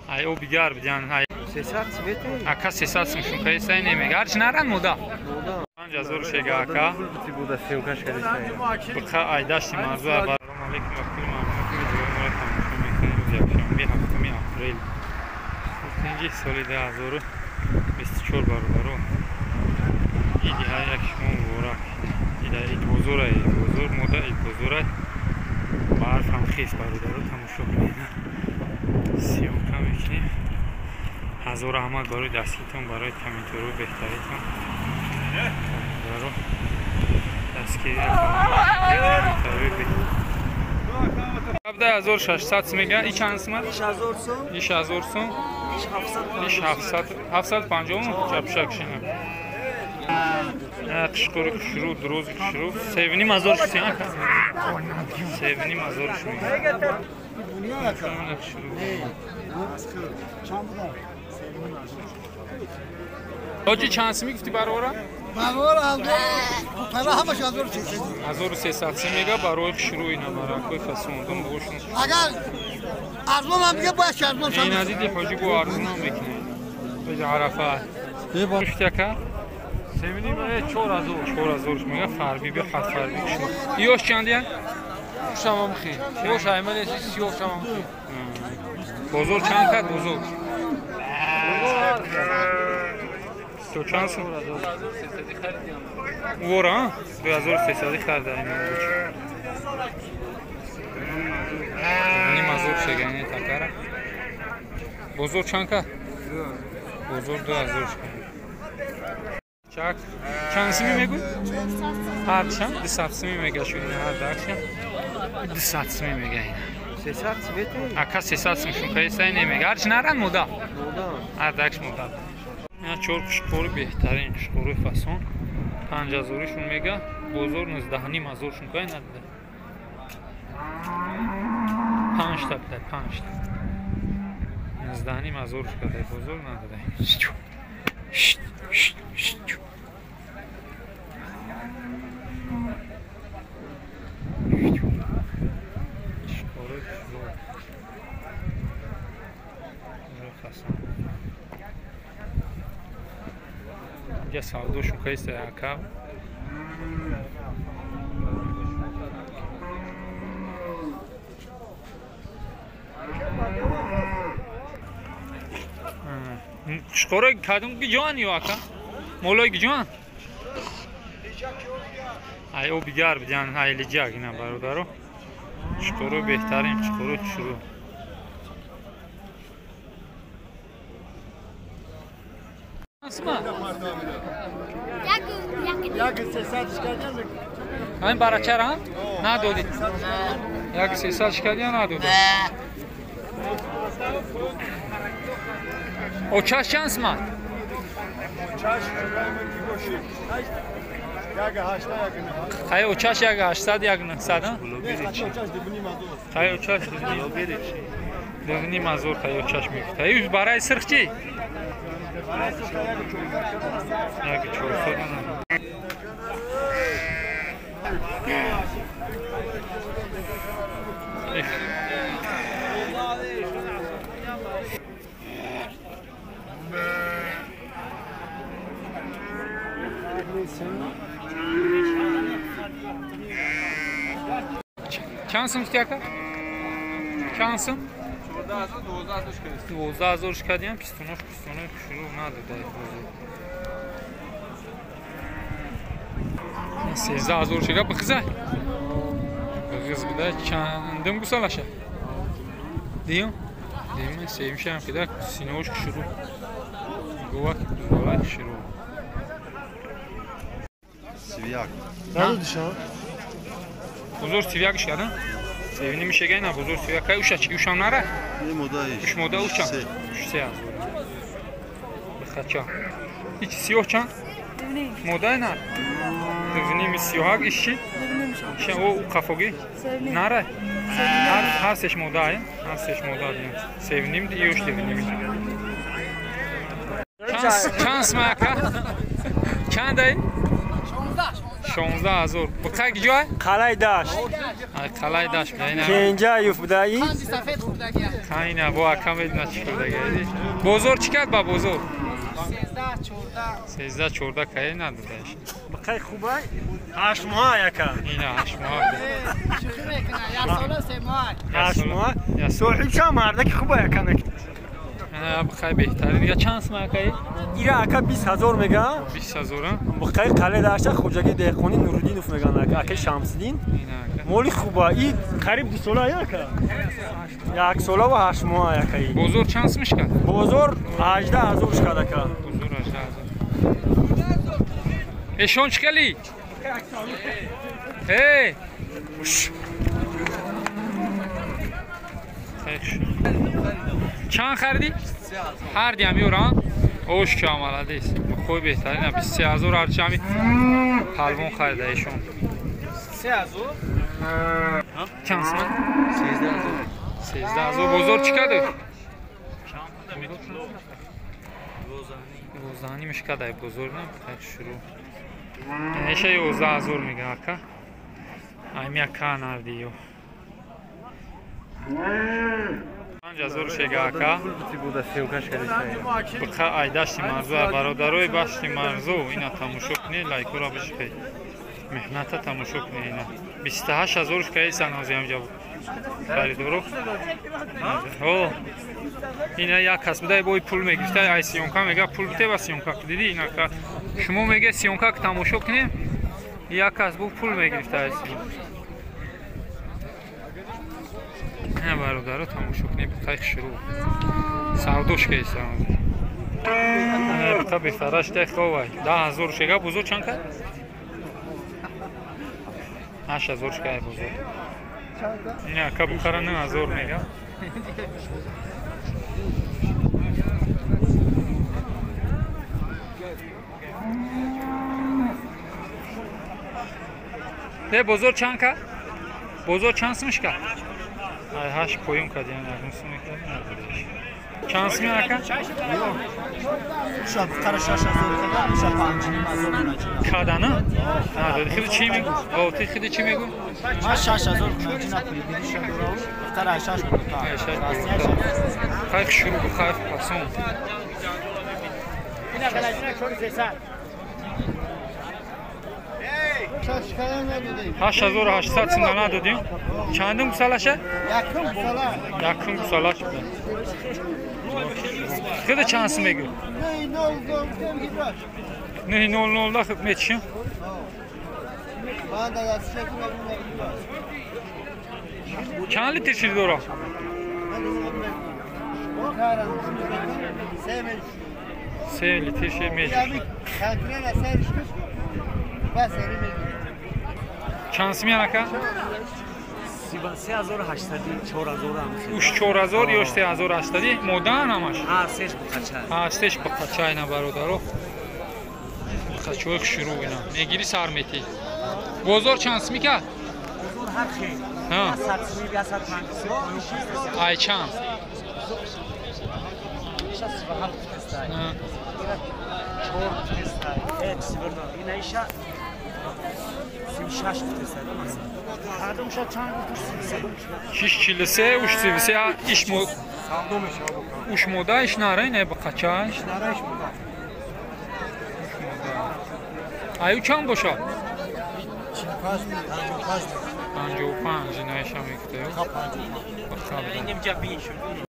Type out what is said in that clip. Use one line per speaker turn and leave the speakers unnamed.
Ай оби гар бидян. Ай
300 свети.
Ака 300 сум шункаи немега. Ҳарчи наран мода. 5000 шега ака. Бқа ай дашти марзу. Салом алейкум ва кулли мардуме ки видеои моро тамошо мекунед. Рӯзи якшанбе 7 апрел. Инҷи соли 2024 бародаро. Иди ҳар як шумо муборак. Ида ид бозора, ид бозор, мода ид бозора. Барф ҳам хис бародаро тамошо кунед. Съёмка мекунем. Ҳазор раҳмат барои дастгиритон, барои комментариҳои беҳтаритон. Бародаро дастгирӣ комментариҳои беҳтар. 17600 мега. И чанд сум?
6000 сум.
6000 сум.
750.
750 чапшак шина. Қишқури хушрӯ, дрози хушрӯ. 3500 шуд, ака. 3500 шуд. Ҳоҷи чанд сум гуфтӣ барора?
Барора ҳамаш 1300.
1300 сум мега барои хушрӯ ина баракои фасондум бошун.
Агар арзон ҳам дига бояд арзон шавад.
Ина диди ҳоҷи бо арзон ҳам мекунад. Ҳоҷи Арафа. Гуфти ака?
4000.
4000 мега фарби би хат фарби шумо. Иёш чанд я?
Шамам хи. Ёш айман эси сиёх шамам хи.
Бозор чанд кад бозор? То чанд сум? Вора, 2300 харида ина. Ним азор шегани такара. Бозор чанд кад? Бозор 2000 шуд. Чак чанд сими мегӯй? Ҳарчанд 200 сими мега шу ина ҳар дакша. 200 сими мега ина.
300 свети?
Ака 300 сум шункаи сай немега. Ҳарчи наран мода.
Мода.
Ҳар дакш мода. Ина чор қушқори беҳтарин қушқори фасон 5000 шун мега. Бозор 19500 шункаи надида. 5 та бидай 5 та. 19500 шункаи бозор надида. Шт шт шт. Инҷа савдо шункаиста ака. Қушқоро кадом гиҷоан ё ака? Молои гиҷоан? Ай оби гар бидян, ай лиҷак ина бародаро. Қушқоро беҳтарин, қушқоро хушрӯ. Ҳамин барачара надодӣ? 1300 шикадия надодӣ. Очаш чанд сумат? Хай очаш 1800 1900. Хай очаш 2500 хай очаш мегуфт. Ай барои сирх чӣ? 1400. Чанд сум гуфти ака? Чанд сум? 12000 шкадиям, пистунош пистунои хушрӯ надода бозор. 13000 шега бихиза. Бихиз буда чандим гусалаша? Дим? Дим севимшам кида синош хушрӯ. Гувак дувала хушрӯ.
Сивяк. Надодиша?
Бозор сивяк шкада? Севиним шега ина бозор сивяк. Кай уша чи ушам нара?
Не мода иш.
Уш мода учам. Уш 3000. Бихача. Ич сиёҳ чанд? Мода ина? Дувними сиёҳак иш чи? Ша о қафоги? Нара? Ҳар сеш мода ай? Ҳар сеш мода. Севним иёш дувним. Чанд сум ака? Чанд ай? 16,000. Бақай ҷой?
Қалай дашт.
Ай қалай дашт бина.
Кенҷаев будаи?
Қайна бо ака медона чӣ хӯрдаги. Бозор чӣ кард ба бозор? 13 14 кай надодаиш.
Бақай хубай? 8 моҳ яка.
Ина 8 моҳ.
Шӯхӣ мекунад. Як сола 3 моҳ.
8 моҳ. Соҳиб ча мардаки хубай яка нак.
Бақай беҳтарин. Дига чанд сум акай?
Ира ака 20,000 мега.
20,000?
Бақай қале дашта хоҷаги деҳқони Нуриддинов меган ака, акай Шамсиддин. Моли хуба. И қариб 2 сола яка. 1 сола ва 8 моҳ яка.
Бозор чанд сум шкад?
Бозор 18,000 шкад ака.
Бозор 18,000. Эшон чӣ кали? Эй! Уш. Чанд харидӣ? Ҳарди ҳам ёран? Ош ка маладис. Хой беҳтарина 23,000 ҳарчи ҳами палвон харида эшон.
3,000?
Чанд сум? 13,000. 13,000 бозор чӣ кардӣ? 12,5 шкадай бозор на так шурӯъ. Эша 11,000 мега ака. Ами ака нарди ё. 5,000 шега ака. Бқа айдашти марзу бародарои башти марзу ина тамошо кунед, лайкура бишқед. Меҳната тамошо кунед ина. 28,000 шкаи санози ҳамҷа буд. Харидоро. О. Ина як кас будай бой пул мегирифта, ай съёмка мега пул бите ба съёмка диди ина ка. Шумо мега съёмка тамошо кунем. Як кас бу пул мегирифта ай съёмка. Не бародаро тамошо кунед, бақай шурӯъ. Савдош кайсан. Не бқа бефараш теховай. 10,000 шега бузор чанд кард? 8,000 шкай бузор. Не, ака бухара 9,000 мега. Не бозор чанд кард? Бозор чанд сум шкад? Ай 8 поюм кард, яъне ягон сум мекард надодиш. Чанд сум ака?
Уша бухара 6,000 када, уша 5,500
кадана? Надоди. Хиди чӣ мегӯ? О, ти хиди чӣ мегӯ?
Ма 6,000 кунҷина пулгириша дорам. Бухара 6 бута.
Хайх шурӯъ хайх пасон.
Ина галажина 4300.
8,800 сум надодим. Чандум гусалаша?
Якум гусала.
Якум гусалаш буда. Хиди чанд сум мегӯ? 9,00 да хуб метишим. Чанд литр шир дорад? 3 литр шир мечушад. Чанд сум ака?
3,800, 4,000 ҳам.
Уш 4,000 ё 3,800 модан ҳамаш?
Ҳа, сеш бақача.
Ҳа, сеш бақача ина бародаро. Бақачаҳои хушрӯ ина. Мегири сар мети. Бозор чанд сум кард?
Бозор ҳар хел.
Ҳа.
100 сум, 150.
Ай чанд?
67 тестай. 4 тестай. 7 ина иша 36 тестай масалан. Кадомша чанд гуфт?
643, уш 33, иш мо уш мода иш нара ина бақача.
Иш нара иш мода.
Уш мода. Аю чанд боша?
45, 55.
55 ина иша мекутаю.
55.
Бақаб.